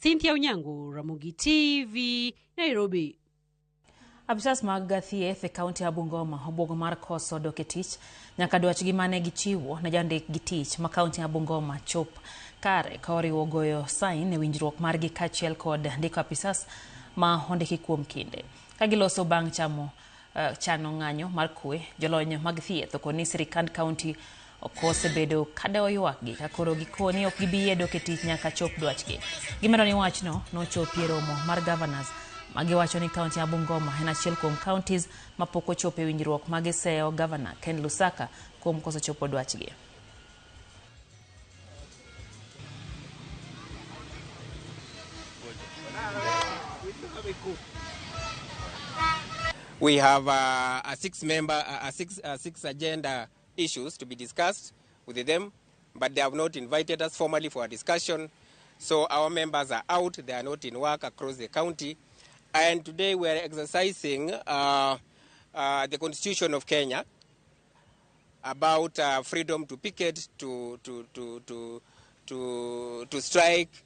Cynthia Onyango, Ramogi TV, Nairobi. Apisas mag thieth e kaunti ya Bungoma obwogo mar koso dok e tich nyaka dwachgi mane gichiwo ne jandik gi tich ma kaunti ya Bungoma chop kare ka oriwo goyo sain e winjruok margi kaachiel kod ndiko apisas ma ondiki kuom kinde. Ka giloso bang' chamo chano ng'anyo mar kwe, jolony mag thieth okoni sirikand kaunti ok osebedo kadewo ywakgi ka koro gikoni ok gibi yie dok e tich nyaka chop dwachgi. Gimedo ni wachno nochopi e romo mar governors ma giwacho ni kaunti ya Bungoma en achiel kuom counties mapok ochopo e winjruok ma giseyo Governor Ken Lusaka kuom koso chopo dwachgi. We have a six member, a six agenda issues to be discussed with them, but they have not invited us formally for a discussion. So our members are out, they are not in work across the county. And today we are exercising the Constitution of Kenya about freedom to picket, to strike,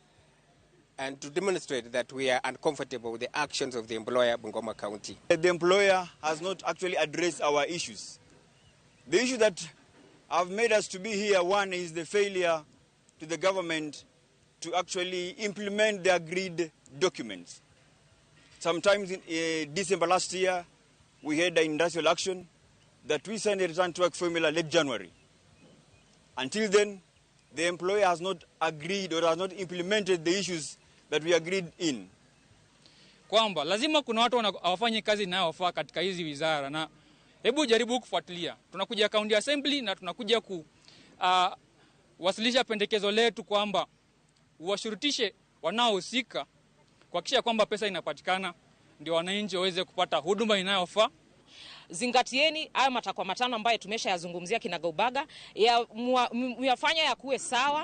and to demonstrate that we are uncomfortable with the actions of the employer, Bungoma County. The employer has not actually addressed our issues. The issue that have made us to be here, one is the failure to the government to actually implement the agreed documents. Sometimes in December last year, we had an industrial action that we signed a return to work formula late January. Until then, the employer has not agreed or has not implemented the issues that we agreed in. Kwamba lazima kuna watu hawafanyi kazi inayofaa katika hizi wizara, na hebu jaribu kufuatilia. Tunakuja county assembly na tunakuja ku wasilisha pendekezo letu kwamba washurutishe wanaohusika kuhakikisha kwamba pesa inapatikana ndio wananchi waweze kupata huduma inayofaa. Zingatieni haya matakwa matano ambayo tumeshayazungumzia kinagaubaga, ya, muyafanya yakuwe sawa.